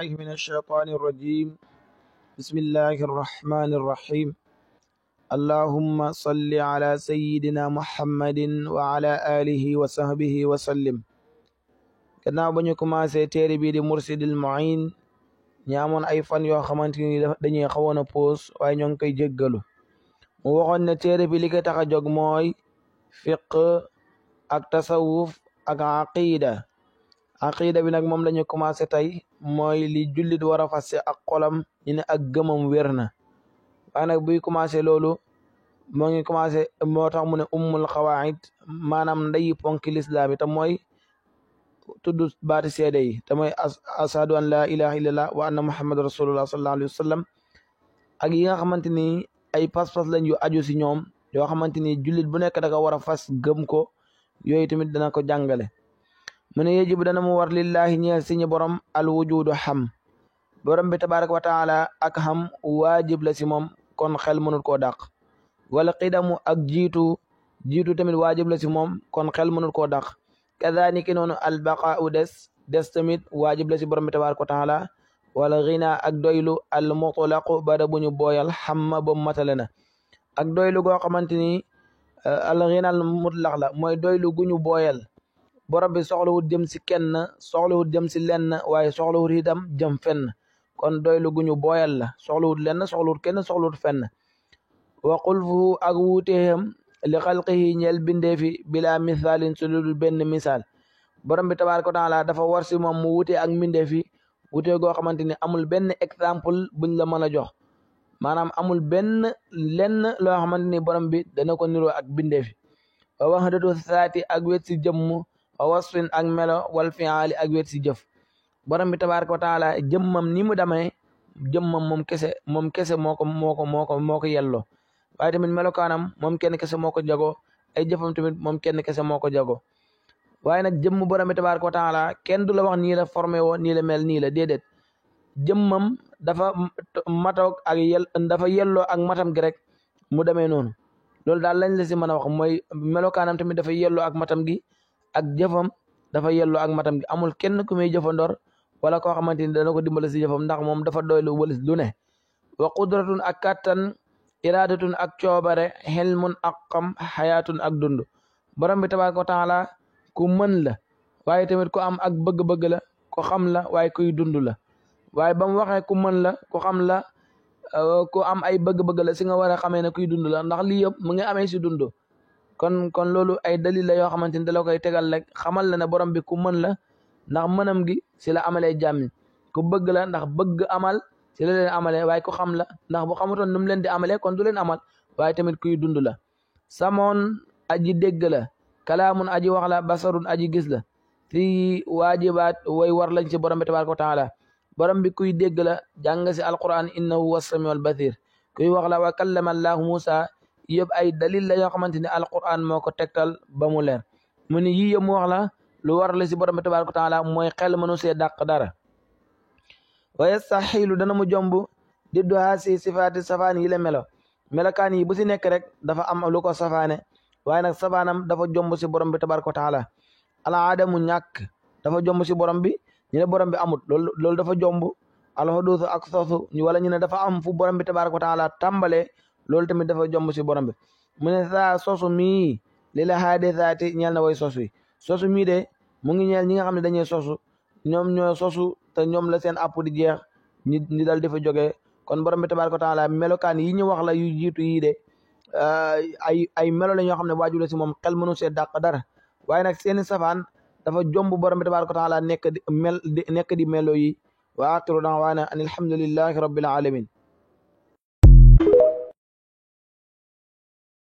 من الشيطان الرجيم. بسم الله الرحمن الرحيم. اللهم صل على سيدنا محمد وعلى آله وصحبه وسلم. gannaaw ba ñu commencé téere bi di Mursidil Muin ñu amoon ay fan yoo xamante ni dañuy xawoon a pause waaye ñoo ngi koy jéggalu. mu waxoon ne téere bi li ko tax a jóg mooy fiq ak tasawuf ak aqida bi nag moom la ñu commencé tey mooy li jullit war a fas ak xolam ñu ne ak gëmam wér na. waaye nag buy commencé loolu moo ngi commencé moo tax mu ne ummul xawaid maanaam ndeyi ponki lislaam yi te mooy tudd baati seede yi te mooy ashadu an la ilaha illallah wa anna muhammad rasulullah sallallahu alayhi wa sallam ak yi nga xamante ni ay pas-pas lañ yu aju si ñoom yoo xamante ni jullit bu nekk da nga war a fas gëm ko yooyu tamit dana ko jàngale. mu ne yejibu dana mu war lillahi ñeel si ñi borom al wujudu xam borom bi tabaraka wa taala ak xam waajib la si moom kon xel mënul koo dàq. wala qidamu ak jiitu tamit waajib la si moom kon xel mënul koo dàq. kadhalika noonu al baqaau des tamit waajib la si borom bi tabaraka wa taala. wala ghina ak doylu al mutlaqu bada bu ñu booyal xamma ba matale na ak doylu goo xamante ni al ghina al mutlaq la mooy doylu gu ñu booyal. borom bi soxlawut jëm si kenn soxlawut jëm si lenn waaye soxlawut itam jëm fenn kon doylu gu ñu booyal la soxlawut lenn soxlawut kenn soxlawut fenn. wa xulfuhu ak wuuteem li xalqihi ñeel bindeefi bila misaalin su dul benn misaal borom bi tabaaraka wa taala dafa war si moom mu wuute ak mbindeefi wuute goo xamante ni amul benn exemple buñ la mën a jox maanaam amul lenn loo xamante ni borom bi dana ko niroo ak bindeefi. wa wahdatu saati ak wet si jëmm wa wasfin ak melo wal fi'aali ak wet si jëf borom bi tabaaraka wa taala jëmmam ni mu demee jëmmam moom kese moo ko yelloo waaye tamit melokaanam moom kenn kese moo ko jago ay jëfam tamit moom kenn kese moo ko jago waaye nag jëmm borom bi tabaaraka wa taala kenn du la wax nii la formé woo nii la mel nii la déedéet jëmmam dafa matoog ak dafa yelloo ak matam gi rek mu demee noonu loolu daal lañ la si mën a wax mooy melokaanam tamit dafa yelloo ak matam gi ak jëfam dafa yelloo ak matam gi amul kenn ku muy jëfandoor wala koo xamante ni dana ko dimbale si jëfam ndax moom dafa doylu wëlis lu ne. wa qudratun ak kattan iradatun ak coobare xelmun ak xam xayaatun ak dund borom bi tabaaraka wa taala ku mën la waaye tamit ku am ak bëgg-bëgg la ku xam la waaye kuy dund la waaye ba mu waxee ku mën la ku xam la ku am ay bëgg-bëgg la si nga war a xamee ne kuy dund la ndax lii yëpp mu ngi amee si dund kon loolu ay dalil la yoo xamante ni da la koy tegal rek xamal la ne borom bi ku mën la ndax mënam gi si la amalee jàmmi ku bëgg la ndax bëgg amal si la leen amalee waaye ku xam la ndax bu xamutoon nu mu leen di amalee kon du leen amal waaye tamit kuy dund la. samoon aji dégg la kalaamun aji wax la basarun aji gis la fi waajibaat way war lañ si borom bi tabaraka wa taala borom bi kuy dégg la jàng si alquran innahu huwa samiul basir kuy wax la wa kallama allahu Musa yëpp ay dalil la yoo xamante ni alquran moo ko tegtal ba mu leer mu ni yii yëpp mu wax la lu war la si borom bi tabaraka wa taala mooy xel mënu see dàq dara. wa yastaxilu dana mu jomb di duhaa si sifaati safaan yi la melokaan yi bu si nekk rek dafa am lu ko safaane waaye nag safaanam dafa jomb si borom bi tabaraka wa taala. alaadamu ñàkk dafa jomb si borom bi ñu ne borom bi amut loolu dafa jomb. alxuduusu ak sosu wala ñu ne dafa am fu borom bi tabaraka wa taala tàmbalee loolu tamit dafa jomb si borom bi. mu ne saa sosu mii li la haadisaati ñeel na way sosu yi sosu mii de mu ngi ñeel ñi nga xam ne dañuy sosu ñoom ñoo sosu te ñoom la seen app di jeex ñi dal di fa jógee kon borom bi tabaraka wa taala melokaan yi ñu wax la yu jiitu yii de ay melo la ñoo xam ne waaju la si moom xel mënu see dàq dara waaye nag seeni safaan dafa jomb borom bi tabaraka wa taala nekk di melo yi wa axiru da'waana an alhamdulillahi rabbil alamin